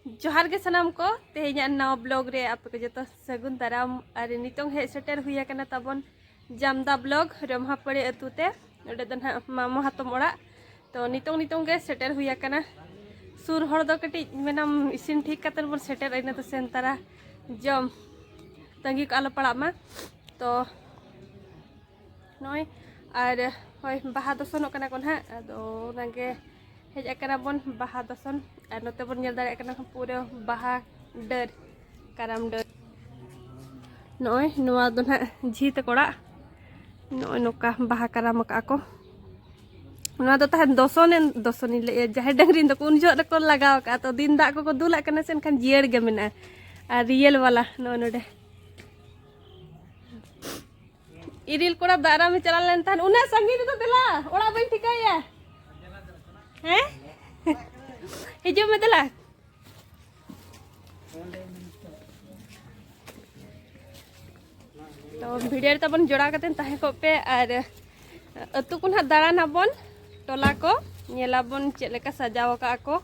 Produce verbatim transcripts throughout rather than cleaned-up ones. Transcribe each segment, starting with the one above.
ᱡᱚᱦᱟᱨ ᱜᱮ ᱥᱟᱱᱟᱢ ᱠᱚ, ᱛᱮᱦᱮᱧᱟᱜ ᱱᱟᱣᱟ ᱵᱞᱚᱜ ᱨᱮ ᱟᱯᱮ ᱠᱚ ᱡᱚᱛᱚ ᱥᱟᱹᱜᱩᱱ ᱫᱟᱨᱟᱢ᱾ ᱟᱨ ᱱᱤᱛᱚᱝ ᱦᱮᱡ ᱥᱮᱴᱮᱨ ᱦᱩᱭ ᱟᱠᱟᱱᱟ ᱛᱟᱵᱚᱱ ᱡᱟᱢᱫᱟ ᱵᱞᱚᱜ ᱨᱮᱢᱦᱟᱯᱟᱹᱲᱤ ᱟᱹᱛᱩ ᱛᱮ᱾ ᱱᱚᱰᱮ ᱫᱚ ᱱᱟᱦᱟᱜ ᱢᱟᱢᱚ ᱦᱟᱛᱚᱢ ᱚᱲᱟᱜ᱾ ᱛᱚ ᱱᱤᱛᱚᱝ ᱱᱤᱛᱚᱝ ᱜᱮ ᱥᱮᱴᱮᱨ ᱦᱩᱭ ᱟᱠᱟᱱᱟ᱾ ᱥᱩᱨ ᱦᱚᱲ ᱫᱚ ᱠᱟᱹᱴᱤᱡ ᱢᱮᱱᱟᱢ ᱤᱥᱤᱱ ᱴᱷᱤᱠ ᱠᱟᱛᱮ ᱵᱚᱱ ᱥᱮᱴᱮᱨ, ᱤᱱᱟᱹ ᱫᱚ ᱥᱮᱱ ᱛᱟᱨᱟ ᱡᱚᱢ ᱛᱟᱺᱜᱤ ᱠᱚ ᱟᱞᱚ ᱯᱟᱲᱟᱜ ᱢᱟ᱾ ᱛᱚ ᱱᱚᱜᱼᱚᱭ ᱟᱨ ᱦᱳᱭ ᱵᱟᱦᱟ ᱫᱚᱥᱚᱱᱚᱜ ᱠᱟᱱᱟ ᱠᱚ ᱱᱟᱦᱟᱜ, ᱟᱫᱚ ᱚᱱᱟᱜᱮ ᱦᱮᱡ ᱟᱠᱟᱱᱟ ᱵᱚᱱ ᱵᱟᱦᱟ ᱫᱚᱥᱚᱱ᱾ ᱟᱨ ᱱᱚᱛᱮ ᱵᱚᱱ ᱧᱮᱞ ᱫᱟᱲᱮᱭᱟᱜ ᱠᱟᱱᱟ ᱯᱩᱨᱟᱹ ᱵᱟᱦᱟ ᱰᱟᱹᱨ, ᱠᱟᱨᱟᱢ ᱰᱟᱹᱨ᱾ ᱱᱚᱜᱼᱚᱭ ᱱᱚᱣᱟ ᱫᱚ ᱱᱟᱦᱟᱜ ᱡᱷᱤ ᱛᱟᱠᱚ ᱚᱲᱟᱜ᱾ ᱱᱚᱜᱼᱚᱭ ᱱᱚᱝᱠᱟ ᱵᱟᱦᱟ ᱠᱟᱨᱟᱢ ᱟᱠᱟᱫᱼᱟ ᱠᱚ᱾ ᱱᱚᱣᱟ ᱫᱚ ᱛᱟᱦᱮᱸᱫ ᱫᱚᱥᱚᱱ ᱮᱱ, ᱫᱚᱥᱚᱱᱤᱧ ᱞᱟᱹᱭᱮᱫᱼᱟ, ᱡᱟᱦᱮᱨ ᱰᱟᱹᱝᱨᱤ ᱫᱚᱠᱚ ᱩᱱ ᱡᱚᱦᱚᱜ ᱨᱮᱠᱚ ᱞᱟᱜᱟᱣ ᱟᱠᱟᱫᱼᱟ, ᱛᱚ ᱫᱤᱱ ᱫᱟᱜ ᱠᱚᱠᱚ ᱫᱩᱞᱟᱜ ᱠᱟᱱᱟ ᱥᱮ, ᱮᱱᱠᱷᱟᱱ ᱡᱤᱭᱟᱹᱲ ᱜᱮ ᱢᱮᱱᱟᱜᱼᱟ᱾ ᱟᱨ ᱨᱤᱭᱮᱞ ᱵᱟᱞᱟ ᱱᱚᱜᱼᱚᱭ ᱱᱚᱰᱮ ᱤᱨᱤᱞ ᱠᱚᱲᱟ ᱫᱟᱜ ᱨᱟᱢᱮ ᱪᱟᱞᱟᱣ ᱞᱮᱱ ᱛᱟᱦᱮᱸᱫ ᱩᱱᱟᱹᱜ ᱥᱟᱺᱜᱤᱧ ᱨᱮᱫᱚ᱾ ᱫᱮᱞᱟ, ᱚᱲᱟᱜ ᱵᱟᱹᱧ ᱴᱷᱤᱠᱟᱹᱭᱟ᱾ ᱦᱮᱸ? ᱦᱤᱡᱩᱜ ᱢᱮ ᱫᱮᱞᱟ᱾ ᱛᱚ ᱵᱷᱤᱰᱤᱭᱳ ᱨᱮ ᱛᱟᱵᱚᱱ ᱡᱚᱲᱟᱣ ᱠᱟᱛᱮ ᱛᱟᱦᱮᱸ ᱠᱚᱜ ᱯᱮ᱾ ᱟᱨ ᱟᱹᱛᱩ ᱠᱚ ᱱᱟᱦᱟᱜ ᱫᱟᱬᱟᱱ ᱟᱵᱚᱱ, ᱴᱚᱞᱟ ᱠᱚ ᱧᱮᱞᱟᱵᱚᱱ ᱪᱮᱫ ᱞᱮᱠᱟ ᱥᱟᱡᱟᱣ ᱟᱠᱟᱫᱼᱟ ᱠᱚ᱾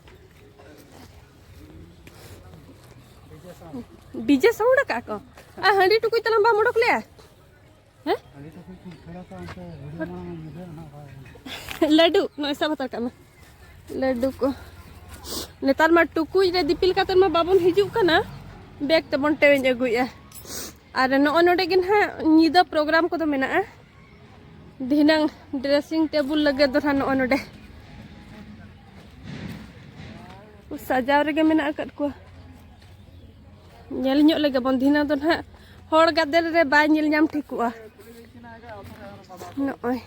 ᱰᱤᱡᱮ ᱥᱟᱣᱩᱱᱰ ᱟᱠᱟᱫᱼᱟ ᱠᱚ᱾ ᱟᱨ ᱦᱟᱺᱰᱤ ᱴᱩᱠᱩᱡ ᱛᱟᱞᱟᱝ ᱵᱟᱢ ᱚᱰᱚᱠ ᱞᱮᱜᱼᱟ? ᱦᱮᱸ? ᱞᱟᱹᱰᱩ ᱱᱚᱜᱼᱚᱭ ᱥᱟᱵ ᱦᱟᱛᱟᱲ ᱠᱟᱜ ᱢᱮ᱾ ᱞᱟᱹᱰᱩ ᱠᱚ ᱱᱮᱛᱟᱨ ᱢᱟ ᱴᱩᱠᱩᱡ ᱨᱮ ᱫᱤᱯᱤᱞ ᱠᱟᱛᱮ ᱢᱟ ᱵᱟᱵᱚᱱ ᱦᱤᱡᱩᱜ ᱠᱟᱱᱟ, ᱵᱮᱜᱽ ᱛᱮᱵᱚᱱ ᱴᱮᱣᱮᱧ ᱟᱹᱜᱩᱭᱮᱫᱼᱟ᱾ ᱟᱨ ᱱᱚᱜᱼᱚᱭ ᱱᱚᱰᱮ ᱜᱮ ᱱᱟᱦᱟᱜ ᱧᱤᱫᱟᱹ ᱯᱨᱳᱜᱨᱟᱢ ᱠᱚᱫᱚ ᱢᱮᱱᱟᱜᱼᱟ᱾ ᱫᱷᱤᱱᱟᱹᱝ ᱰᱨᱮᱥᱤᱝ ᱴᱮᱵᱩᱞ ᱞᱟᱹᱜᱤᱫ ᱫᱚ ᱱᱟᱦᱟᱜ ᱱᱚᱜᱼᱚᱭ ᱱᱚᱰᱮ ᱥᱟᱡᱟᱣ ᱨᱮᱜᱮ ᱢᱮᱱᱟᱜ ᱟᱠᱟᱫ ᱠᱚᱣᱟ᱾ ᱧᱮᱞ ᱧᱚᱜ ᱞᱮᱜᱮ ᱵᱚᱱ, ᱫᱷᱤᱱᱟᱹᱝ ᱫᱚ ᱱᱟᱦᱟᱜ ᱦᱚᱲ ᱜᱟᱫᱮᱞ ᱨᱮ ᱵᱟᱭ ᱧᱮᱞ ᱧᱟᱢ ᱴᱷᱤᱠᱚᱜᱼᱟ᱾ ᱱᱚᱜᱼᱚᱭ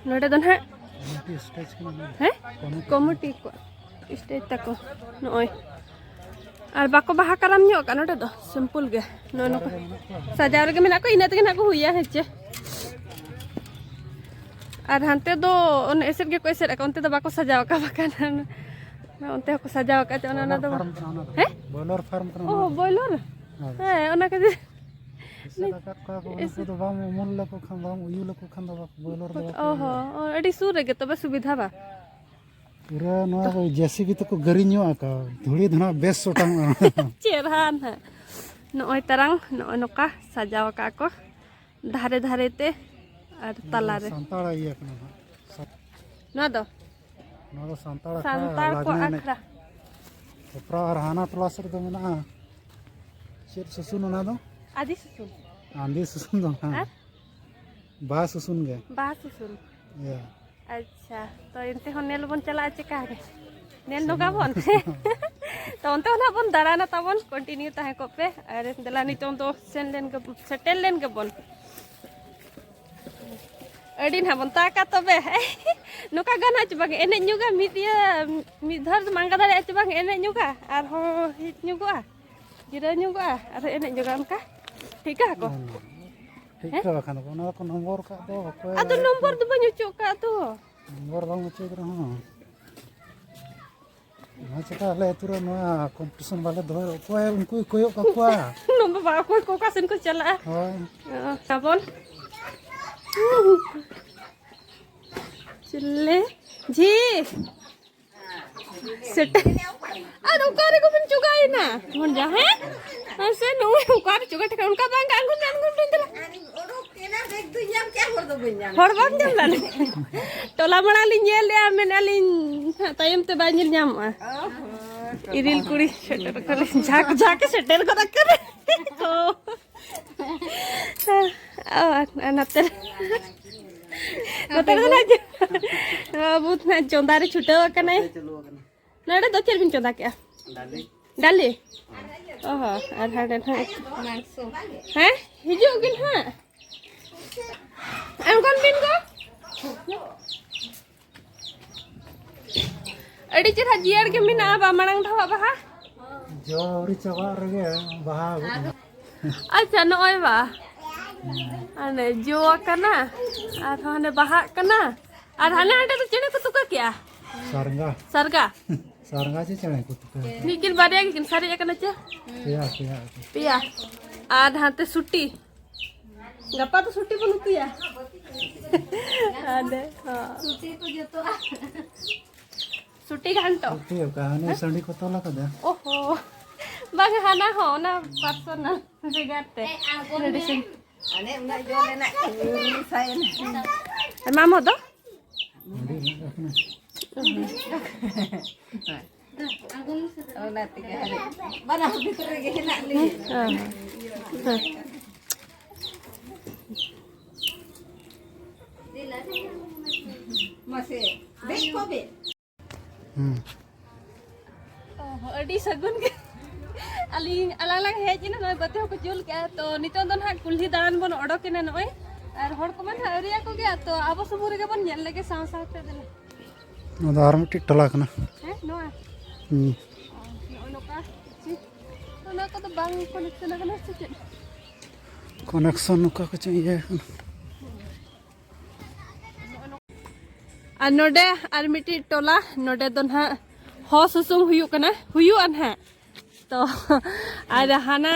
ᱱᱚᱰᱮ ᱫᱚ ᱱᱟᱦᱟᱜ ᱠᱚᱢᱤᱴᱤ ᱥᱴᱮᱡᱽ ᱠᱟᱱᱟ ᱱᱚᱣᱟ᱾ ᱦᱮᱸ? ᱠᱚᱢᱤᱴᱤ᱾ ᱠᱚᱢᱤᱴᱤ ᱠᱚ ᱥᱴᱮᱡᱽ ᱛᱟᱠᱚ ᱱᱚᱜᱼᱚᱭ᱾ ᱟᱨ ᱵᱟᱠᱚ ᱵᱟᱦᱟ ᱠᱟᱨᱟᱢ ᱧᱚᱜ ᱠᱟᱜᱼᱟ ᱱᱚᱰᱮ ᱫᱚ, ᱥᱤᱢᱯᱩᱞ ᱜᱮ᱾ ᱱᱚᱜᱼᱚᱭ ᱱᱚᱝᱠᱟ ᱥᱟᱡᱟᱣ ᱨᱮᱜᱮ ᱢᱮᱱᱟᱜ ᱠᱚᱣᱟ, ᱤᱱᱟᱹ ᱛᱮᱜᱮ ᱱᱟᱜ ᱠᱚ ᱦᱩᱭᱟ, ᱦᱮᱸ ᱪᱮ? ᱟᱨ ᱦᱟᱱᱛᱮ ᱫᱚ ᱚᱱᱮ ᱮᱥᱮᱫ ᱜᱮᱠᱚ ᱮᱥᱮᱫ ᱟᱠᱟᱫ, ᱚᱱᱛᱮ ᱫᱚ ᱵᱟᱠᱚ ᱥᱟᱡᱟᱣ ᱟᱠᱟᱫ, ᱵᱟᱠᱷᱟᱱ ᱚᱱᱛᱮ ᱦᱚᱸᱠᱚ ᱥᱟᱡᱟᱣ ᱟᱠᱟᱫ ᱛᱮ ᱚᱱᱟ, ᱚᱱᱟ ᱫᱚ ᱵᱚᱭᱞᱟᱨ ᱯᱷᱟᱨᱢ ᱠᱟᱱᱟ ᱚᱱᱟ ᱫᱚ᱾ ᱦᱮᱸ? ᱵᱚᱭᱞᱟᱨ ᱯᱷᱟᱨᱢ ᱠᱟᱱᱟ ᱚ, ᱚᱱᱟ ᱫᱚ᱾ ᱵᱚᱭᱞᱟᱨ? ᱦᱳᱭ᱾ ᱦᱮᱸ, ᱚᱱᱟ ᱠᱷᱟᱹᱛᱤᱨ᱾ ᱪᱮᱫ ᱟᱠᱟᱫ ᱠᱚᱣᱟ ᱠᱚ, ᱩᱱᱠᱩ ᱫᱚ ᱵᱟᱢ ᱩᱢᱩᱞ ᱞᱮᱠᱚ ᱠᱷᱟᱱ, ᱵᱟᱢ ᱩᱭᱩ ᱞᱮᱠᱚ ᱠᱷᱟᱱ ᱫᱚ ᱵᱟᱠᱚ ᱵᱚᱞᱚ ᱨᱮᱫᱚ ᱵᱟᱠᱚ ᱚ ᱦᱚᱸ, ᱚ, ᱟᱹᱰᱤ ᱥᱩᱨ ᱨᱮᱜᱮ ᱛᱚᱵᱮ ᱥᱩᱵᱤᱫᱷᱟ ᱵᱟ? ᱯᱩᱨᱟᱹ ᱱᱚᱣᱟ ᱠᱚ ᱡᱮ ᱥᱤ ᱵᱤ ᱛᱮᱠᱚ ᱜᱟᱹᱨᱤ ᱧᱚᱜ ᱟᱠᱟᱫ, ᱫᱷᱩᱲᱤ ᱫᱚ ᱱᱟᱦᱟᱜ ᱵᱮᱥ ᱚᱴᱟᱝᱚᱜᱼᱟ᱾ ᱪᱮᱦᱨᱟ ᱱᱟᱦᱟᱜ᱾ ᱱᱚᱜᱼᱚᱭ ᱛᱟᱨᱟᱝ, ᱱᱚᱜᱼᱚᱭ ᱱᱚᱝᱠᱟ ᱥᱟᱡᱟᱣ ᱟᱠᱟᱫ ᱠᱚ ᱫᱷᱟᱨᱮ ᱫᱷᱟᱨᱮ ᱛᱮ ᱟᱨ ᱛᱟᱞᱟ ᱨᱮ᱾ ᱥᱟᱱᱛᱟᱲ ᱤᱭᱟᱹ ᱠᱟᱱᱟ ᱱᱟᱦᱟᱜ᱾ ᱱᱚᱣᱟ ᱫᱚ ᱱᱚᱣᱟ ᱫᱚ ᱥᱟᱱᱛᱟᱲ ᱟᱠᱷᱲᱟ, ᱥᱟᱱᱛᱟᱲ ᱠᱚ ᱞᱟᱜᱽᱬᱮ ᱮᱱᱮᱡ᱾ ᱟᱠᱷᱲᱟ᱾ ᱪᱚᱯᱨᱟ ᱟᱨ ᱦᱟᱱᱟ ᱴᱚᱞᱟ ᱥᱮᱫ ᱨᱮᱫᱚ ᱢᱮᱱᱟᱜᱼᱟ᱾ ᱪᱮᱫ ᱥᱩᱥᱩᱱ ᱚᱱᱟ ᱫᱚ? ᱟᱫᱤ ᱥᱩᱥᱩᱱ᱾ ᱟᱸᱫᱤ ᱥᱩᱥᱩᱱ ᱫᱚ ᱵᱟᱝ᱾ ᱟᱨ? ᱵᱟᱦᱟ ᱥᱩᱥᱩᱱ ᱜᱮ᱾ ᱵᱟᱦᱟ ᱥᱩᱥᱩᱱ᱾ ᱤᱭᱟᱹ᱾ ᱟᱪᱪᱷᱟ, ᱛᱚ ᱮᱱᱛᱮ ᱦᱚᱸ ᱧᱮᱞ ᱵᱚᱱ ᱪᱟᱞᱟᱜᱼᱟ ᱪᱮᱠᱟ ᱜᱮ? ᱧᱮᱞ ᱱᱚᱜᱟ ᱵᱚᱱ᱾ ᱛᱚ ᱚᱱᱛᱮ ᱦᱚᱸ ᱱᱟᱦᱟᱜ ᱵᱚᱱ ᱫᱟᱬᱟᱱᱟ ᱛᱟᱵᱚᱱ, continue ᱛᱟᱦᱮᱸ ᱠᱚᱜ ᱯᱮ᱾ ᱟᱨ ᱫᱮᱞᱟ ᱱᱤᱛᱚᱝ ᱫᱚ ᱥᱮᱱ ᱞᱮᱱ ᱜᱮ, ᱥᱮᱴᱮᱨ ᱞᱮᱱ ᱜᱮᱵᱚᱱ᱾ ᱟᱹᱰᱤ ᱱᱟᱦᱟᱜ ᱵᱚᱱ ᱛᱟᱠᱟ ᱛᱚᱵᱮ᱾ ᱱᱚᱝᱠᱟ ᱜᱟᱱᱚᱜᱼᱟ ᱪᱮ ᱵᱟᱝ? ᱮᱱᱮᱡ ᱧᱚᱜᱟ ᱢᱤᱫ ᱤᱭᱟᱹ, ᱢᱤᱫ ᱫᱷᱟᱣ ᱫᱚ ᱢᱟᱸᱜᱟ ᱫᱟᱲᱮᱭᱟᱜᱼᱟ ᱪᱮ ᱵᱟᱝ? ᱮᱱᱮᱡ ᱧᱚᱜᱟ, ᱟᱨᱦᱚᱸ ᱦᱮᱡ ᱧᱚᱜᱚᱜᱼᱟ, ᱡᱤᱨᱟᱹᱣ ᱧᱚᱜᱚᱜᱼᱟ, ᱟᱨᱦᱚᱸ ᱮᱱᱮᱡ ᱧᱚᱜᱟ ᱚᱱᱠᱟ᱾ ᱴᱷᱤᱠᱟ ᱠᱚ? ᱵᱟᱝ, ᱴᱷᱤᱠ ᱦᱮᱸ? ᱠᱚ ᱵᱟᱠᱷᱟᱱ ᱫᱚ ᱚᱱᱟ ᱫᱚᱠᱚ ᱱᱚᱢᱵᱚᱨ ᱠᱟᱜ ᱫᱚ ᱚᱠᱚᱭ ᱟᱫᱚ ᱱᱚᱢᱵᱚᱨ ᱫᱚ ᱵᱟᱹᱧ ᱚᱪᱚᱜ ᱠᱟᱜ ᱫᱚ᱾ ᱱᱚᱢᱵᱚᱨ ᱵᱟᱝ ᱚᱪᱚᱜ ᱨᱮᱦᱚᱸ᱾ ᱚᱱᱟ ᱪᱮᱠᱟ ᱟᱞᱮ ᱟᱹᱛᱩ ᱨᱮ ᱱᱚᱣᱟ competition ᱵᱟᱞᱮ ᱫᱚᱦᱚᱭᱟ᱾ ᱚᱠᱚᱭ ᱩᱱᱠᱩᱭ ᱠᱚᱭᱚᱜ ᱠᱟᱠᱚᱣᱟ? ᱱᱚᱣᱟ ᱵᱟᱵᱟ ᱚᱠᱚᱭ ᱠᱚ ᱚᱠᱟ ᱥᱮᱱ ᱠᱚ ᱪᱟᱞᱟᱜᱼᱟ? ᱦᱳᱭ᱾ ᱚ, ᱛᱟᱵᱚᱱ᱾ ᱪᱤᱞᱤ? ᱡᱷᱤ᱾ ᱥᱮᱴᱮᱨ᱾ ᱟᱫᱚ ᱚᱠᱟ ᱨᱮᱠᱚ ᱵᱤᱱ ᱪᱚᱜᱟᱭᱮᱱᱟ? ᱵᱚᱱ ᱡᱟ, ᱦᱮᱸ? ᱦᱮᱸ ᱥᱮ, ᱱᱩᱭ ᱚᱠᱟ ᱨᱮ ᱪᱚᱜᱟ ᱴᱷᱮᱠᱟ? ᱚᱱᱠᱟ ᱵᱟᱝ ᱜᱟᱱ ᱜᱚᱫ ᱞᱮᱱ ᱜᱚᱫ ᱞᱮᱱ ᱛᱟᱞᱟᱝ᱾ ᱟᱨᱤᱧ ᱚᱰᱚᱠ ᱮᱱᱟ, ᱵᱮᱜᱽ ᱫᱚᱧ ᱧᱟᱢ ᱠᱮᱜᱼᱟ, ᱦᱚᱲ ᱫᱚ ᱵᱟᱹᱧ ᱧᱟᱢ ᱦᱚᱲ ᱵᱟᱢ ᱧᱟᱢ ᱞᱮᱱᱟ᱾ ᱴᱚᱞᱟ ᱢᱟᱲᱟᱝ ᱞᱤᱧ ᱧᱮᱞ ᱞᱮᱜᱼᱟ, ᱢᱮᱱᱮᱫᱼᱟ ᱞᱤᱧ, ᱦᱟᱸᱜ ᱛᱟᱭᱚᱢ ᱛᱮ ᱵᱟᱭ ᱧᱮᱞ ᱧᱟᱢᱚᱜᱼᱟ᱾ ᱚ ᱦᱚᱸ, ᱤᱨᱤᱞ ᱠᱩᱲᱤ ᱥᱮᱴᱮᱨ ᱠᱟᱱᱟᱭ, ᱡᱷᱟᱠ ᱡᱷᱟᱠ ᱮ ᱥᱮᱴᱮᱨ ᱜᱚᱫ ᱟᱠᱟᱱᱟ᱾ ᱚ, ᱟᱨ ᱱᱚᱛᱮ ᱨᱮ, ᱱᱚᱛᱮ ᱨᱮ ᱱᱟᱜ ᱵᱟᱹᱵᱩ ᱱᱟᱜ ᱪᱚᱸᱫᱟ ᱨᱮ ᱪᱷᱩᱴᱟᱹᱣ ᱟᱠᱟᱱᱟᱭ᱾ ᱱᱚᱰᱮ ᱫᱚ ᱪᱮᱫ ᱵᱤᱱ ᱪᱚᱸᱫᱟ ᱠᱮᱜᱼᱟ? ᱰᱟᱞᱤ᱾ ᱰᱟᱞᱤ? ᱚ ᱦᱚᱸ, ᱟᱨ ᱦᱟᱸᱰᱮ ᱱᱟᱜ ᱢᱟᱝᱥᱚ᱾ ᱦᱮᱸ? ᱦᱤᱡᱩᱜ ᱜᱮ ᱱᱟᱜ᱾ ᱟᱬᱜᱚᱱ ᱵᱤᱱ ᱜᱚ᱾ ᱟᱹᱰᱤ ᱪᱮᱦᱨᱟ ᱡᱤᱭᱟᱹᱲ ᱜᱮ ᱢᱮᱱᱟᱜᱼᱟ ᱵᱟ, ᱢᱟᱲᱟᱝ ᱫᱷᱟᱣᱟᱜ ᱵᱟᱦᱟ᱾ ᱡᱚ ᱟᱹᱣᱨᱤ ᱪᱟᱵᱟᱜ ᱨᱮᱜᱮ ᱵᱟᱦᱟ ᱜᱚᱫ ᱮᱱᱟ᱾ ᱟᱪᱪᱷᱟ, ᱱᱚᱜᱼᱚᱭ ᱵᱟ, ᱦᱟᱱᱮ ᱡᱚ ᱟᱠᱟᱱᱟ, ᱟᱨᱦᱚᱸ ᱦᱟᱱᱮ ᱵᱟᱦᱟᱜ ᱠᱟᱱᱟ, ᱟᱨ ᱦᱟᱱᱮ ᱦᱟᱸᱰᱮ ᱫᱚ ᱪᱮᱬᱮ ᱠᱚ ᱛᱩᱠᱟᱹ ᱠᱮᱜᱼᱟ᱾ ᱥᱟᱨᱜᱟ᱾ ᱥᱟᱨᱜᱟ᱾ ᱥᱟᱨᱜᱟ ᱪᱮ ᱪᱮᱬᱮ ᱠᱚ ᱛᱩᱠᱟᱹ? ᱢᱤᱫ ᱠᱤᱱ ᱵᱟᱨᱭᱟ ᱜᱮᱠᱤᱱ ᱥᱟᱨᱮᱡ ᱟᱠᱟᱱᱟ ᱪᱮ? ᱯᱮᱭᱟ, ᱯᱮᱭᱟ᱾ ᱯᱮᱭᱟ᱾ ᱟᱨ ᱦᱟᱱᱛᱮ ᱥᱩᱴᱤ᱾ ᱜᱟᱯᱟ ᱫᱚ ᱥᱩᱴᱤ ᱵᱚᱱ ᱩᱛᱩᱭᱟ᱾ ᱟᱫᱮ, ᱦᱚᱸ᱾ ᱥᱩᱴᱤ ᱠᱚ ᱡᱚᱛᱚᱣᱟᱜ᱾ ᱥᱩᱴᱤ ᱜᱷᱟᱱᱴᱚ᱾ ᱥᱩᱴᱤ ᱚᱠᱟ? ᱦᱟᱱᱮ ᱦᱮᱸ? ᱥᱟᱺᱰᱤ ᱠᱚ ᱛᱚᱞ ᱟᱠᱟᱫᱟ᱾ ᱳᱦᱳ᱾ ᱵᱟᱝ, ᱦᱟᱱᱟ ᱦᱚᱸ, ᱚᱱᱟ personal ᱵᱷᱮᱜᱟᱨ ᱛᱮ᱾ ᱮ, ᱟᱬᱜᱚᱱ ᱢᱮ᱾ Medicine᱾ ᱟᱞᱮ ᱩᱱᱟᱹᱜ ᱡᱚᱨ ᱨᱮᱱᱟᱜ ᱠᱚ ᱧᱩ ᱥᱟᱭᱮᱱ᱾ ᱢᱟᱢᱚ ᱫᱚ? ᱚᱱᱟ ᱛᱮᱜᱮ ᱦᱟᱞᱮ ᱵᱟᱱᱟ ᱦᱚᱲ ᱵᱷᱤᱛᱨᱤ ᱨᱮᱜᱮ ᱦᱮᱱᱟᱜ ᱞᱤᱧ᱾ ᱦᱮᱸ᱾ ᱢᱟᱥᱮ, ᱫᱮᱡ ᱠᱚᱜ ᱵᱤᱱ᱾ ᱦᱩᱸ᱾ ᱚ, ᱟᱹᱰᱤ ᱥᱟᱹᱜᱩᱱ ᱜᱮ᱾ ᱟᱹᱞᱤᱧ, ᱟᱞᱟᱝ ᱞᱟᱝ ᱦᱮᱡ ᱮᱱᱟ, ᱱᱚᱜᱼᱚᱭ ᱵᱟᱹᱛᱤ ᱦᱚᱸᱠᱚ ᱡᱩᱞ ᱠᱮᱜᱼᱟ᱾ ᱛᱚ, ᱱᱤᱛᱚᱝ ᱫᱚ ᱱᱟᱦᱟᱜ ᱠᱩᱞᱦᱤ ᱫᱟᱬᱟᱱ ᱵᱚᱱ ᱚᱰᱚᱠ ᱮᱱᱟ ᱱᱚᱜᱼᱚᱭ᱾ ᱟᱨ ᱦᱚᱲ ᱠᱚᱢᱟ ᱱᱟᱦᱟᱜ ᱟᱹᱣᱨᱤᱭᱟᱠᱚ ᱜᱮᱭᱟ, ᱛᱚ, ᱟᱵᱚ ᱥᱩᱢᱩᱝ ᱨᱮᱜᱮ ᱵᱚᱱ ᱧᱮᱞ ᱞᱮᱜᱮ ᱥᱟᱶ ᱥᱟᱶᱛᱮ, ᱫᱮᱞᱟ᱾ ᱱᱚᱣᱟ ᱫᱚ ᱟᱨ ᱢᱤᱫᱴᱤᱡ ᱴᱚᱞᱟ ᱠᱟᱱᱟ᱾ ᱦᱮᱸ, ᱱᱚᱣᱟ? ᱦᱩᱸ᱾ ᱚ, ᱱᱚᱜᱼᱚᱭ ᱱᱚᱝᱠᱟ ᱠᱤᱪᱷᱩ᱾ ᱚᱱᱟ ᱠᱚᱫᱚ ᱵᱟᱝ connection ᱟᱠᱟᱱᱟ ᱥᱮ ᱪᱮᱫ? Connection ᱱᱚᱝᱠᱟ ᱠᱚ ᱪᱮᱫ ᱤᱭᱟᱹ ᱠᱟᱱᱟ᱾ ᱟᱨ ᱱᱚᱰᱮ ᱟᱨ ᱢᱤᱫᱴᱤᱡ ᱴᱚᱞᱟ, ᱱᱚᱰᱮ ᱫᱚ ᱱᱟᱦᱟᱜ ᱦᱚ ᱥᱩᱥᱩᱝ ᱦᱩᱭᱩᱜ ᱠᱟᱱᱟ, ᱦᱩᱭᱩᱜᱼᱟ ᱱᱟᱦᱟᱜ᱾ ᱛᱚ, ᱟᱨ ᱦᱟᱱᱟ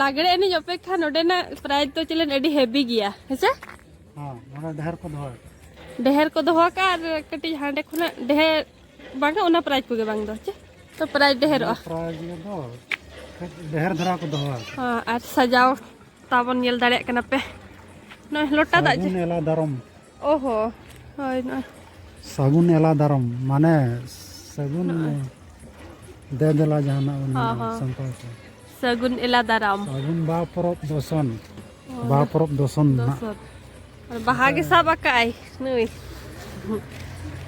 ᱞᱟᱜᱽᱲᱮ ᱮᱱᱮᱡ ᱚᱯᱮᱠᱠᱷᱟ ᱱᱚᱰᱮᱱᱟᱜ prize ᱫᱚ ᱪᱮᱞᱮᱱ ᱟᱹᱰᱤ heavy ᱜᱮᱭᱟ, ᱦᱮᱸ ᱥᱮ? ᱦᱚᱸ, ᱱᱚᱰᱮ ᱰᱷᱮᱨ ᱠᱚ ᱫᱚᱦᱚ ᱟᱠᱟᱫᱟ᱾ ᱰᱷᱮᱨ ᱠᱚ ᱫᱚᱦᱚ ᱟᱠᱟᱫᱼᱟ ᱟᱨ ᱠᱟᱹᱴᱤᱡ ᱦᱟᱸᱰᱮ ᱠᱷᱚᱱᱟᱜ ᱰᱷᱮᱨ, ᱵᱟᱝᱟ, ᱚᱱᱟ prize ᱠᱚᱜᱮ ᱵᱟᱝ ᱫᱚ, ᱪᱮ? ᱛᱚ, prize ᱰᱷᱮᱨᱚᱜᱼᱟ᱾ Prize ᱜᱮ ᱫᱚ ᱠᱟᱹᱡ ᱰᱷᱮᱨ ᱫᱷᱟᱨᱟ ᱠᱚ ᱫᱚᱦᱚ ᱟᱠᱟᱫᱟ᱾ ᱦᱚᱸ, ᱟᱨ ᱥᱟᱡᱟᱣ ᱛᱟᱵᱚᱱ ᱧᱮᱞ ᱫᱟᱲᱮᱭᱟᱜ ᱠᱟᱱᱟ ᱯᱮ᱾ ᱱᱚᱜᱼᱚᱭ ᱞᱚᱴᱟ ᱫᱟᱜ ᱡᱮ ᱥᱟᱹᱜᱩᱱ ᱮᱞᱟ ᱫᱟᱨᱟᱢ᱾ ᱚ ᱦᱚ, ᱦᱳᱭ, ᱱᱚᱜᱼᱚᱭ᱾ ᱥᱟᱹᱜᱩᱱ ᱮᱞᱟ ᱫᱟᱨᱟᱢ, ᱢᱟᱱᱮ ᱥᱟᱹᱜᱩᱱ ᱦᱚᱸᱜᱼᱚᱭ᱾ ᱫᱮ ᱫᱮᱞᱟ ᱡᱟᱦᱟᱱᱟᱜ ᱵᱚᱱ ᱦᱚᱸ, ᱢᱮᱱᱟ ᱦᱚᱸ᱾ ᱥᱟᱱᱛᱟᱲ ᱛᱮ᱾ ᱥᱟᱹᱜᱩᱱ ᱮᱞᱟ ᱫᱟᱨᱟᱢ᱾ ᱥᱟᱹᱜᱩᱱ ᱵᱟᱦᱟ ᱯᱚᱨᱚᱵᱽ ᱫᱚᱥᱚᱱ᱾ ᱦᱚᱸ᱾ ᱵᱟᱦᱟ ᱯᱚᱨᱚᱵᱽ ᱫᱚᱥᱚᱱ ᱱᱟᱜ᱾ ᱫᱚᱥᱚᱱ᱾ ᱟᱨ ᱵᱟᱦᱟ ᱜᱮ ᱥᱟᱵ ᱟᱠᱟᱫᱼᱟᱭ ᱱᱩᱭ᱾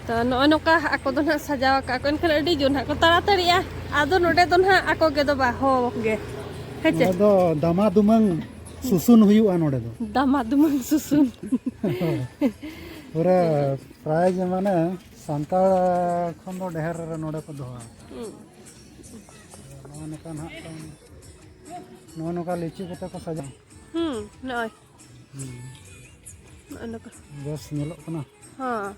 ᱛᱚ, ᱱᱚᱜᱼᱚᱭ ᱱᱚᱝᱠᱟ ᱟᱠᱚ ᱫᱚ ᱱᱟᱦᱟᱜ ᱥᱟᱡᱟᱣ ᱟᱠᱟᱫ ᱠᱚ, ᱮᱱᱠᱷᱟᱱ ᱟᱹᱰᱤ ᱡᱳᱨ ᱱᱟᱦᱟᱜ ᱠᱚ ᱛᱟᱲᱟᱛᱟᱲᱤᱜᱼᱟ᱾ ᱟᱫᱚ ᱱᱚᱰᱮ ᱫᱚ ᱱᱟᱦᱟᱜ ᱟᱠᱚ ᱜᱮ ᱫᱚ ᱵᱟᱦᱚ ᱜᱮ᱾ ᱦᱮᱸ ᱪᱮ? ᱱᱚᱰᱮ ᱫᱚ ᱫᱟᱢᱟ ᱫᱩᱢᱟᱹᱝ ᱥᱩᱥᱩᱱ ᱦᱩᱭᱩᱜᱼᱟ ᱱᱚᱰᱮ ᱫᱚ᱾ ᱫᱟᱢᱟ ᱫᱩᱢᱟᱹᱝ ᱥᱩᱥᱩᱱ᱾ ᱯᱩᱨᱟᱹ prize ᱢᱟᱱᱮ ᱥᱟᱱᱛᱟᱲ ᱠᱷᱚᱱ ᱫᱚ ᱰᱷᱮᱨ ᱱᱚᱰᱮ ᱠᱚ ᱫᱚᱦᱚ ᱟᱠᱟᱫᱟ᱾ ᱦᱩᱸ᱾ ᱱᱚᱜᱼᱚ ᱱᱚᱝᱠᱟ ᱱᱟᱦᱟᱜ ᱠᱚ, ᱱᱚᱜᱼᱚ ᱱᱚᱝᱠᱟ ᱞᱤᱪᱩ ᱠᱚᱛᱮ ᱠᱚ ᱥᱟᱡᱟᱣᱟ᱾ ᱦᱩᱸ, ᱱᱚᱜᱼᱚᱭ᱾ ᱦᱩᱸ᱾ ᱱᱚᱜᱼᱚ ᱱᱚᱝᱠᱟ᱾ ᱵᱮᱥ ᱧᱮᱞᱚᱜ ᱠᱟᱱᱟ᱾ ᱦᱚᱸ᱾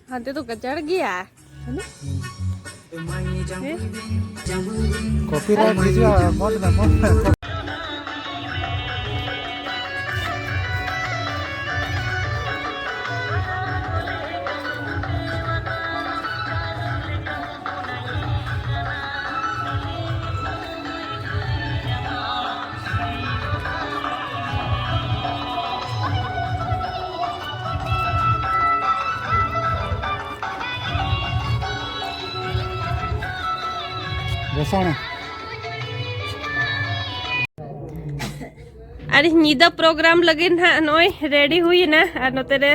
ᱦᱟᱱᱛᱮ ᱫᱚ ᱜᱟᱡᱟᱲ ᱜᱮᱭᱟ᱾ ᱦᱮᱸ? Copyright ᱦᱤᱡᱩᱜᱼᱟ, ᱵᱚᱱᱫ ᱢᱮ, ᱵᱚᱱᱫ ᱢᱮ᱾ ᱟᱨ ᱧᱤᱫᱟᱹ ᱯᱨᱳᱜᱨᱟᱢ ᱞᱟᱹᱜᱤᱫ ᱱᱟᱦᱟᱜ ᱱᱚᱜᱼᱚᱭ ᱨᱮᱰᱤ ᱦᱩᱭᱮᱱᱟ᱾ ᱟᱨ ᱱᱚᱛᱮ ᱨᱮ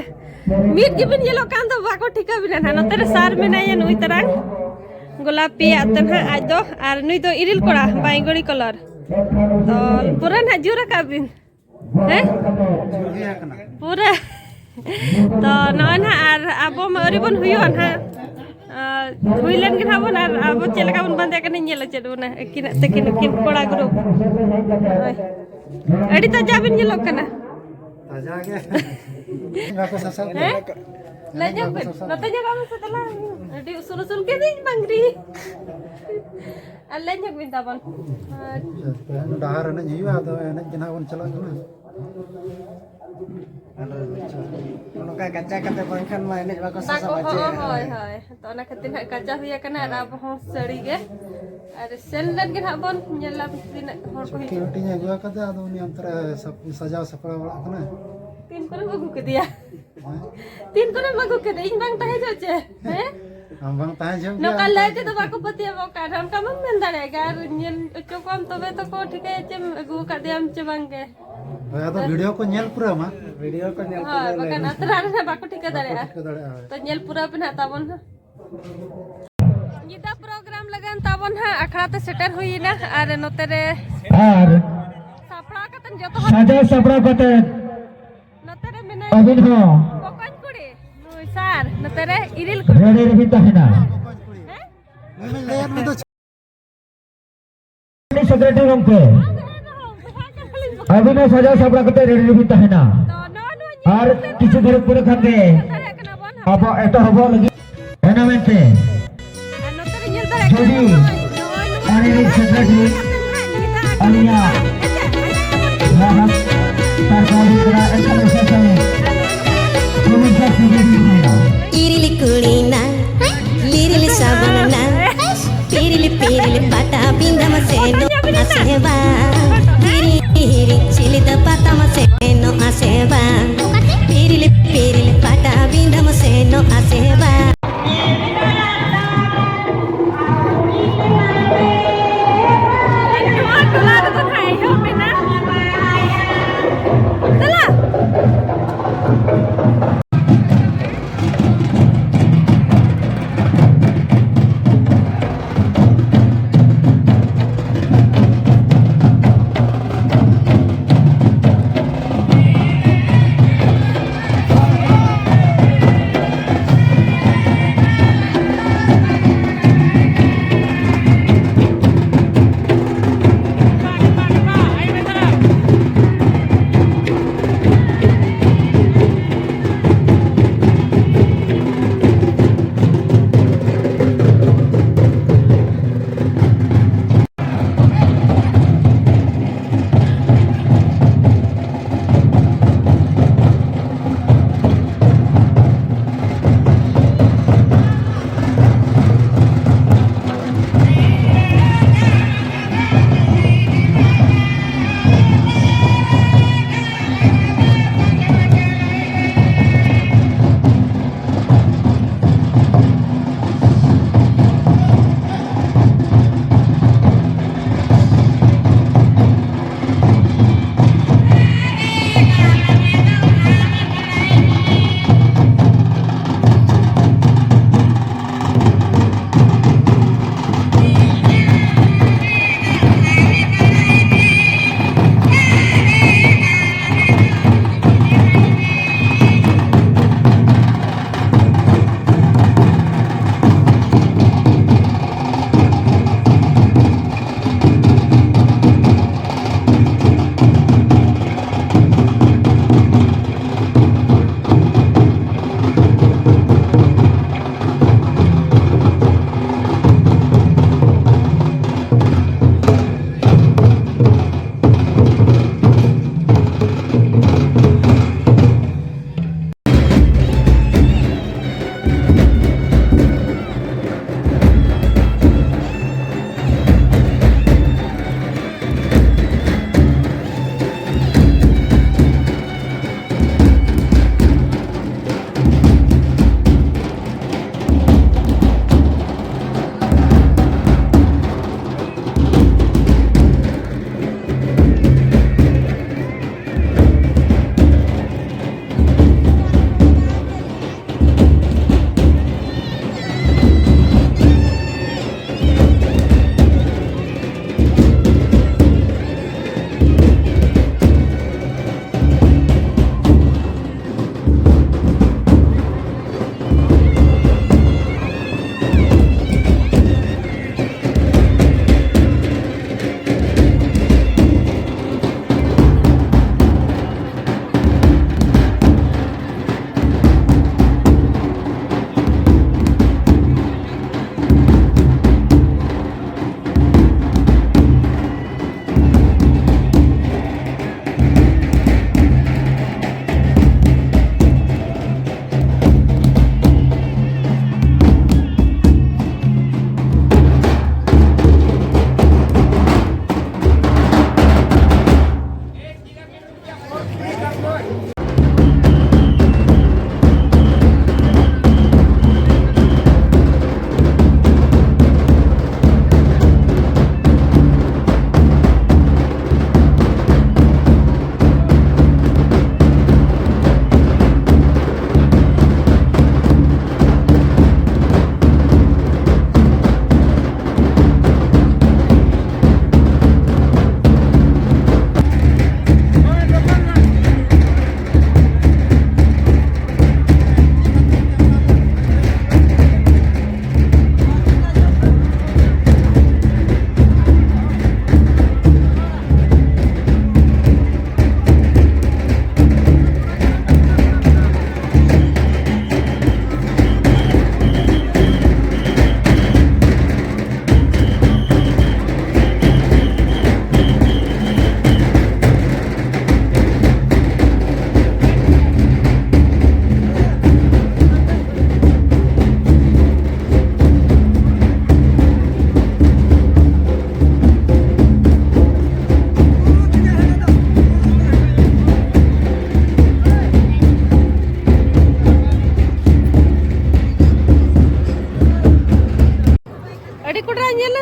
ᱢᱤᱫ ᱜᱮᱵᱤᱱ ᱧᱮᱞᱚᱜ ᱠᱟᱱ ᱫᱚ, ᱵᱟᱠᱚ ᱴᱷᱤᱠᱟᱹ ᱵᱤᱱᱟ ᱱᱟᱦᱟᱜ᱾ ᱱᱚᱛᱮ ᱨᱮ ᱥᱟᱨ ᱢᱮᱱᱟᱭᱟ, ᱱᱩᱭ ᱛᱟᱨᱟᱝ ᱜᱳᱞᱟᱯᱤᱭᱟᱜ ᱛᱮ ᱱᱟᱦᱟᱜ ᱟᱡ ᱫᱚ, ᱟᱨ ᱱᱩᱭ ᱫᱚ ᱤᱨᱤᱞ ᱠᱚᱲᱟ, ᱵᱟᱭᱜᱚᱲᱤ ᱠᱚᱞᱚᱨ᱾ ᱛᱚ ᱯᱩᱨᱟᱹ ᱱᱟᱦᱟᱜ ᱡᱳᱨ ᱟᱠᱟᱫ ᱵᱤᱱ, ᱦᱮᱸ? ᱯᱩᱨᱟᱹ᱾ ᱛᱚ ᱱᱚᱜᱼᱚᱭ ᱱᱟᱦᱟᱜ, ᱟᱨ ᱟᱵᱚ ᱢᱟ ᱟᱹᱣᱨᱤ ᱵᱚᱱ ᱦᱩᱭᱩᱜᱼᱟ ᱱᱟᱦᱟᱜ᱾ ᱟᱨ ᱦᱩᱭ ᱞᱮᱱ ᱜᱮ ᱱᱟᱦᱟᱜ ᱵᱚᱱ, ᱟᱨ ᱟᱵᱚ ᱪᱮᱫ ᱞᱮᱠᱟ ᱵᱚᱱ ᱵᱟᱸᱫᱮ ᱠᱟᱱᱟ, ᱧᱮᱞ ᱦᱚᱪᱚᱭᱮᱫ ᱵᱚᱱᱟ ᱟᱹᱠᱤᱱᱟᱜ, ᱛᱟᱹᱠᱤᱱ, ᱩᱱᱠᱤᱱ ᱠᱚᱲᱟ ᱜᱨᱩᱯ᱾ ᱦᱳᱭ᱾ ᱟᱹᱰᱤ ᱛᱟᱡᱟ ᱵᱤᱱ ᱧᱮᱞᱚᱜ ᱠᱟᱱᱟ᱾ ᱛᱟᱡᱟ ᱜᱮ᱾ ᱵᱟᱠᱚ ᱥᱟᱥᱟᱵ ᱦᱮᱸ? ᱞᱟᱡ ᱧᱚᱜ ᱵᱤᱱ᱾ ᱱᱚᱛᱮ ᱧᱮᱞᱚᱜ ᱢᱮᱥᱮ ᱫᱮᱞᱟ᱾ ᱟᱹᱰᱤ ᱩᱥᱩᱞ ᱩᱥᱩᱞ ᱜᱮ ᱫᱤᱧ ᱵᱟᱝᱨᱤ᱾ ᱟᱨ ᱞᱟᱡ ᱧᱚᱜ ᱵᱤᱱ ᱛᱟᱵᱚᱱ᱾ ᱟᱨ ᱛᱮᱦᱮᱧ ᱰᱟᱦᱟᱨ ᱮᱱᱮᱡ ᱦᱩᱭᱩᱜᱼᱟ, ᱟᱫᱚ ᱮᱱᱮᱡ ᱜᱮ ᱱᱟᱦᱟᱜ ᱵᱚᱱ ᱪᱟᱞᱟᱜ ᱠᱟᱱᱟ᱾ ᱱᱚᱝᱠᱟ ᱠᱟᱪᱟ ᱠᱟᱛᱮ ᱵᱟᱝᱠᱷᱟᱱ ᱢᱟ ᱮᱱᱮᱡ ᱵᱟᱠᱚ ᱵᱟᱠᱚ, ᱥᱟᱥᱟᱵᱟ ᱪᱮ᱾ ᱦᱚᱸ, ᱦᱳᱭ, ᱦᱳᱭ᱾ ᱛᱚ ᱚᱱᱟ ᱠᱷᱟᱹᱛᱤᱨ ᱦᱟᱸᱜ ᱠᱟᱪᱟ ᱦᱩᱭ ᱟᱠᱟᱱᱟ ᱟᱨ ᱟᱵᱚ ᱦᱚᱸ ᱥᱟᱹᱲᱤ ᱜᱮ᱾ ᱟᱨ ᱥᱮᱱ ᱞᱮᱱ ᱜᱮ ᱦᱟᱸᱜ ᱵᱚᱱ ᱧᱮᱞᱟ ᱛᱤᱱᱟᱹᱜ ᱦᱚᱲ ᱠᱚ ᱪᱷᱩᱴᱠᱤ ᱦᱤᱡᱩᱜ᱾ ᱨᱩᱴᱤᱧ ᱟᱹᱜᱩ ᱟᱠᱟᱫᱟ, ᱟᱫᱚ ᱩᱱᱤ ᱚᱱᱛᱮ ᱨᱮ ᱥᱟᱯ-, ᱥᱟᱡᱟᱣ ᱥᱟᱯᱲᱟᱣ ᱵᱟᱲᱟᱜ ᱠᱟᱱᱟ᱾ ᱛᱤᱱ ᱠᱚᱨᱮᱢ ᱟᱹᱜᱩ ᱠᱮᱫᱮᱭᱟ? ᱦᱮᱸ? ᱛᱤᱱ ᱠᱚᱨᱮᱢ ᱟᱹᱜᱩ ᱠᱮᱫᱮ? ᱤᱧ ᱵᱟᱝ ᱛᱟᱦᱮᱸ ᱡᱚᱜ ᱪᱮ? ᱦᱮᱸ? ᱟᱢ ᱵᱟᱝ ᱛᱟᱦᱮᱸ ᱡᱚᱜ ᱜᱮᱭᱟ, ᱱᱚᱝᱠᱟ ᱟᱢ ᱞᱟᱹᱭ ᱛᱟᱦᱮᱸ ᱛᱮᱫᱚ ᱡᱚᱜ ᱵᱟᱠᱚ ᱯᱟᱹᱛᱭᱟᱹᱣᱚᱜ ᱠᱟᱱᱟ᱾ ᱚᱱᱠᱟ ᱵᱟᱢ ᱢᱮᱱ ᱫᱟᱲᱮᱭᱟᱜ ᱜᱮᱭᱟ᱾ ᱟᱨ ᱧᱮᱞ ᱦᱚᱪᱚ ᱠᱚᱣᱟᱢ ᱛᱚᱵᱮ ᱛᱚᱠᱚ ᱴᱷᱤᱠᱟᱹᱭᱟ ᱪᱮᱢ ᱟᱹᱜᱩ ᱟᱠᱟᱫᱮᱭᱟᱢ ᱪᱮ ᱵᱟᱝ ᱜᱮ᱾ ᱦᱳᱭ, ᱟᱫᱚ ᱵᱷᱤᱰᱤᱭᱳ ᱠᱚ ᱧᱮᱞ ᱯᱩᱨᱟᱹᱣ ᱢᱟ᱾ ᱵᱷᱤᱰᱤᱭᱳ ᱠᱚ ᱧᱮᱞ ᱦᱳᱭ, ᱯᱩᱨᱟᱹᱣ ᱵᱟᱠᱷᱟᱱ ᱞᱮᱱ ᱟᱛᱨᱟ ᱨᱮ ᱵᱟᱠᱚ ᱴᱷᱤᱠᱟᱹ ᱵᱟᱠᱚ ᱫᱟᱲᱮᱭᱟᱜᱼᱟ᱾ ᱴᱷᱤᱠᱟᱹ ᱫᱟᱲᱮᱭᱟᱜᱼᱟ, ᱦᱳᱭ᱾ ᱛᱚ ᱧᱮᱞ ᱯᱩᱨᱟᱹᱣ ᱯᱮ ᱱᱟᱦᱟᱜ ᱛᱟᱵᱚᱱ ᱦᱟᱸᱜ᱾ ᱧᱤᱫᱟᱹ ᱯᱨᱳᱜᱨᱟᱢ ᱞᱟᱹᱜᱤᱫ ᱛᱟᱵᱚᱱ ᱦᱟᱸᱜ ᱟᱠᱷᱲᱟ ᱛᱮ ᱥᱮᱴᱮᱨ ᱦᱩᱭ ᱮᱱᱟ᱾ ᱟᱨ ᱱᱚᱛᱮ ᱨᱮ ᱟᱨ ᱥᱟᱯᱲᱟᱣ ᱠᱟᱛᱮ ᱡᱚᱛᱚ ᱦᱚᱲ ᱥᱟᱡᱟᱣ ᱥᱟᱯᱲᱟᱣ ᱠᱟᱛᱮ ᱱᱚᱛᱮ ᱨᱮ ᱢᱮᱱᱟᱭᱟ ᱟᱹᱵᱤᱱ ᱦᱚᱸ᱾ ᱵᱚᱠᱚᱧ ᱠᱩᱲᱤ, ᱱᱩᱭ ᱥᱟᱨ, ᱱᱚᱛᱮ ᱨᱮ ᱤᱨᱤᱞ ᱠᱩᱲᱤ᱾ ᱨᱮᱰᱤ ᱨᱮᱵᱤᱱ ᱛᱟᱦᱮᱱᱟ᱾ ᱦᱮᱸ? ᱥᱮᱠᱨᱮᱴᱟᱨᱤ ᱜᱚᱢᱠᱮ, ᱟᱹᱵᱤᱱ ᱦᱚᱸ ᱥᱟᱡᱟᱣ ᱥᱟᱯᱲᱟᱣ ᱠᱟᱛᱮ ᱨᱮᱰᱤ ᱨᱮᱵᱤᱱ ᱛᱟᱦᱮᱱᱟ᱾ ᱟᱨ ᱠᱤᱪᱷᱩ ᱜᱷᱟᱹᱲᱤᱡ ᱯᱚᱨᱮ ᱠᱷᱟᱱ ᱜᱮ ᱟᱵᱚ ᱮᱛᱚᱦᱚᱵᱚᱜ ᱞᱟᱹᱜᱤᱫ᱾ ᱚᱱᱟ ᱢᱮᱱᱛᱮ ᱡᱩᱫᱤ ᱟᱹᱞᱤᱧ ᱨᱤᱱ ᱥᱮᱠᱨᱮᱴᱟᱨᱤ ᱟᱹᱞᱤᱧᱟᱜ ᱜᱨᱟᱦᱚᱠ ᱥᱚᱨᱠᱟᱨ ᱦᱩᱭᱩᱜ ᱠᱟᱱᱟ, ᱮᱱᱠᱷᱟᱱ ᱩᱥᱟᱹᱨᱟ ᱥᱟᱺᱦᱤᱡ ᱯᱨᱚᱵᱤᱱ ᱥᱟᱨ ᱴᱷᱤᱠ ᱜᱮ ᱦᱩᱭᱩᱜᱼᱟ᱾ ᱤᱨᱤᱞ ᱠᱩᱲᱤ ᱱᱟᱝ, ᱞᱤᱨᱤᱞ ᱥᱟᱵᱚᱱ ᱱᱟᱝ, ᱯᱤᱨᱤᱞ ᱯᱤᱨᱤᱞ ᱯᱟᱴᱟ ᱵᱤᱸᱫᱷᱟᱢ ᱥᱮᱱᱚᱜ ᱟᱥᱮ ᱵᱟᱝ? ᱦᱤᱨᱤ ᱦᱤᱨᱤ ᱪᱤᱞᱤ ᱫᱚ ᱯᱟᱛᱟᱢ ᱥᱮᱱᱚᱜ ᱟᱥᱮ ᱵᱟᱝ? ᱯᱤᱨᱤᱞ ᱯᱤᱨᱤᱞ ᱯᱟᱴᱟ ᱵᱤᱸᱫᱷᱟᱢ ᱥᱮᱱᱚᱜ ᱟᱥᱮ ᱵᱟᱝ?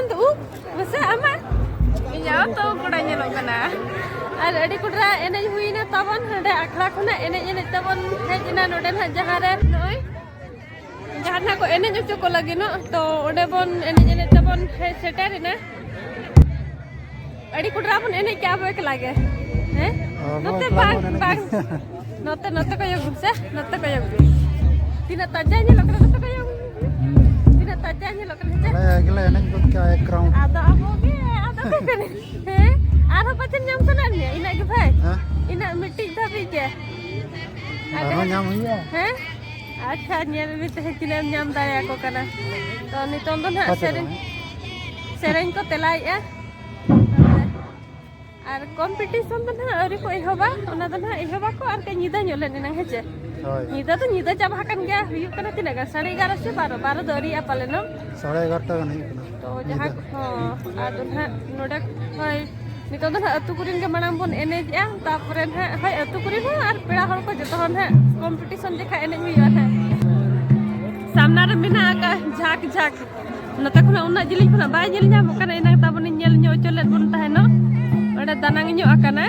ᱩᱵ ᱢᱟᱥᱮ ᱟᱢᱟᱜ᱾ ᱤᱧᱟᱹᱜ ᱦᱚᱸ ᱛᱚ ᱠᱚᱲᱟ ᱧᱮᱞᱚᱜ ᱠᱟᱱᱟ᱾ ᱟᱨ ᱟᱹᱰᱤ ᱠᱚᱰᱨᱟ ᱮᱱᱮᱡ ᱦᱩᱭᱱᱟ ᱛᱟᱵᱚᱱ, ᱦᱟᱸᱰᱮ ᱟᱠᱷᱲᱟ ᱠᱷᱚᱱᱟᱜ ᱮᱱᱮᱡ ᱮᱱᱮᱡ ᱛᱟᱵᱚᱱ ᱦᱮᱡ ᱮᱱᱟ ᱱᱚᱰᱮ ᱱᱟᱦᱟᱜ, ᱡᱟᱦᱟᱸ ᱨᱮ ᱱᱚᱜᱼᱚᱭ ᱡᱟᱦᱟᱸ ᱱᱟᱦᱟᱜ ᱠᱚ ᱮᱱᱮᱡ ᱦᱚᱪᱚ ᱠᱚ ᱞᱟᱹᱜᱤᱫᱚᱜ, ᱛᱚ ᱚᱸᱰᱮ ᱵᱚᱱ ᱮᱱᱮᱡ ᱮᱱᱮᱡ ᱛᱮᱵᱚᱱ ᱦᱮᱡ ᱥᱮᱴᱮᱨ ᱮᱱᱟ᱾ ᱟᱹᱰᱤ ᱠᱚᱰᱨᱟ ᱵᱚᱱ ᱮᱱᱮᱡ ᱠᱮᱜᱼᱟ ᱟᱵᱚ ᱮᱠᱞᱟ ᱜᱮ᱾ ᱦᱮᱸ? ᱟᱵᱚ ᱱᱚᱛᱮ ᱮᱠᱞᱟ ᱵᱟᱝ, ᱵᱚᱱ ᱮᱱᱮᱡ ᱵᱟᱝ᱾ ᱠᱮᱜᱼᱟ᱾ ᱱᱚᱛᱮ, ᱱᱚᱛᱮ ᱠᱚᱭᱚᱜ ᱢᱮ ᱥᱮ, ᱱᱚᱛᱮ ᱠᱚᱭᱚᱜ ᱢᱮ᱾ ᱛᱤᱱᱟᱹᱜ ᱛᱟᱡᱟ ᱧᱮᱞᱚᱜ ᱠᱟᱱᱟ, ᱱᱚᱛᱮ ᱠᱚᱭᱚᱜ ᱢᱮ᱾ ᱛᱤᱱᱟᱹᱜ ᱛᱟᱡᱟ ᱧᱮᱞᱚᱜ ᱠᱟᱱᱟ ᱥᱮ᱾ ᱟᱞᱮ ᱮᱠᱞᱟ ᱮᱱᱮᱡ ᱜᱚᱫ ᱠᱮᱜᱼᱟ ᱮᱠ round᱾ ᱟᱫᱚ ᱟᱵᱚ ᱜᱮ, ᱟᱫᱚ ᱚᱠᱟ ᱠᱟᱱᱟ? ᱦᱮᱸ? ᱟᱨᱦᱚᱸ ᱯᱟᱪᱮᱫ ᱧᱟᱢ ᱥᱟᱱᱟᱭᱮᱫ ᱢᱮᱭᱟ ᱤᱱᱟᱹᱜ ᱜᱮ ᱵᱷᱟᱭ? ᱦᱮᱸ? ᱤᱱᱟᱹᱜ ᱢᱤᱫᱴᱤᱡ ᱫᱷᱟᱹᱵᱤᱡ ᱜᱮ᱾ ᱟᱨᱦᱚᱸ ᱧᱟᱢ ᱦᱩᱭᱩᱜᱼᱟ? ᱦᱮᱸ? ᱟᱪᱪᱷᱟ, ᱧᱮᱞ ᱢᱮ ᱛᱮᱦᱮᱧ ᱛᱤᱱᱟᱹᱜ ᱮᱢ ᱧᱟᱢ ᱫᱟᱲᱮᱭᱟᱠᱚ ᱠᱟᱱᱟ᱾ ᱛᱚ ᱱᱤᱛᱚᱝ ᱫᱚ ᱱᱟᱦᱟᱜ ᱯᱟᱪᱮᱫ ᱥᱮᱨᱮᱧ, ᱵᱟᱝ᱾ ᱥᱮᱨᱮᱧ ᱠᱚ ᱛᱮᱞᱟᱭᱮᱫᱼᱟ᱾ ᱟᱨ competition ᱫᱚ ᱱᱟᱦᱟᱜ ᱟᱹᱣᱨᱤ ᱠᱚ ᱮᱦᱚᱵᱟ, ᱚᱱᱟ ᱫᱚ ᱱᱟᱦᱟᱜ ᱮᱦᱚᱵᱟᱠᱚ ᱟᱨ ᱠᱟᱹᱡ ᱧᱤᱫᱟᱹ ᱧᱚᱜ ᱞᱮᱱ ᱮᱱᱟᱝ, ᱦᱮᱸ ᱪᱮ? ᱦᱳᱭ᱾ ᱧᱤᱫᱟᱹ ᱫᱚ ᱧᱤᱫᱟᱹ ᱪᱟᱵᱟ ᱟᱠᱟᱱ ᱜᱮᱭᱟ, ᱦᱩᱭᱩᱜ ᱠᱟᱱᱟ ᱛᱤᱱᱟᱹᱜ ᱜᱟᱱ? ᱥᱟᱲᱮ ᱮᱜᱟᱨᱚ ᱥᱮ ᱵᱟᱨᱚ? ᱵᱟᱨᱚ ᱫᱚ ᱟᱹᱣᱨᱤᱭᱟᱜᱼᱟ ᱯᱟᱞᱮᱱᱚᱜ᱾ ᱥᱟᱲᱮ ᱮᱜᱟᱨᱚᱴᱟ ᱜᱟᱱ ᱦᱩᱭᱩᱜ ᱠᱟᱱᱟ᱾ ᱛᱚ ᱧᱤᱫᱟᱹ᱾ ᱡᱟᱦᱟᱸ, ᱦᱚᱸ, ᱟᱫᱚ ᱱᱟᱦᱟᱜ ᱱᱚᱰᱮ, ᱦᱳᱭ, ᱱᱤᱛᱚᱜ ᱫᱚ ᱱᱟᱦᱟᱜ ᱟᱹᱛᱩ ᱠᱚᱨᱮᱱ ᱜᱮ ᱢᱟᱲᱟᱝ ᱵᱚᱱ ᱮᱱᱮᱡᱮᱜᱼᱟ, ᱛᱟᱨᱯᱚᱨᱮ ᱱᱟᱦᱟᱜ, ᱦᱳᱭ, ᱟᱹᱛᱩ ᱠᱚᱨᱮᱱ ᱦᱚᱸ ᱟᱨ ᱯᱮᱲᱟ ᱦᱚᱲ ᱠᱚ ᱡᱚᱛᱚ ᱦᱚᱲ ᱱᱟᱦᱟᱜ competition ᱡᱚᱠᱷᱟ ᱮᱱᱮᱡ ᱦᱩᱭᱩᱜᱼᱟ ᱱᱟᱦᱟᱜ᱾ ᱥᱟᱢᱱᱟ ᱨᱮ ᱢᱮᱱᱟᱜ ᱟᱠᱟᱫ ᱡᱷᱟᱠ ᱡᱷᱟᱠ᱾ ᱱᱚᱛᱮ ᱠᱷᱚᱱᱟᱜ ᱩᱱᱟᱹᱜ ᱡᱤᱞᱤᱧ ᱠᱷᱚᱱᱟᱜ ᱵᱟᱭ ᱧᱮᱞ ᱧᱟᱢᱚᱜ ᱠᱟᱱᱟ, ᱮᱱᱟᱝ ᱛᱟᱵᱚᱱᱤᱧ ᱧᱮᱞ ᱧᱚᱜ ᱦᱚᱪᱚ ᱞᱮᱫ ᱵᱚᱱ ᱛᱟᱦᱮᱱᱚᱜ᱾ ᱚᱸᱰᱮ ᱫᱟᱱᱟᱝ ᱧᱚᱜ ᱟᱠᱟᱱᱟ᱾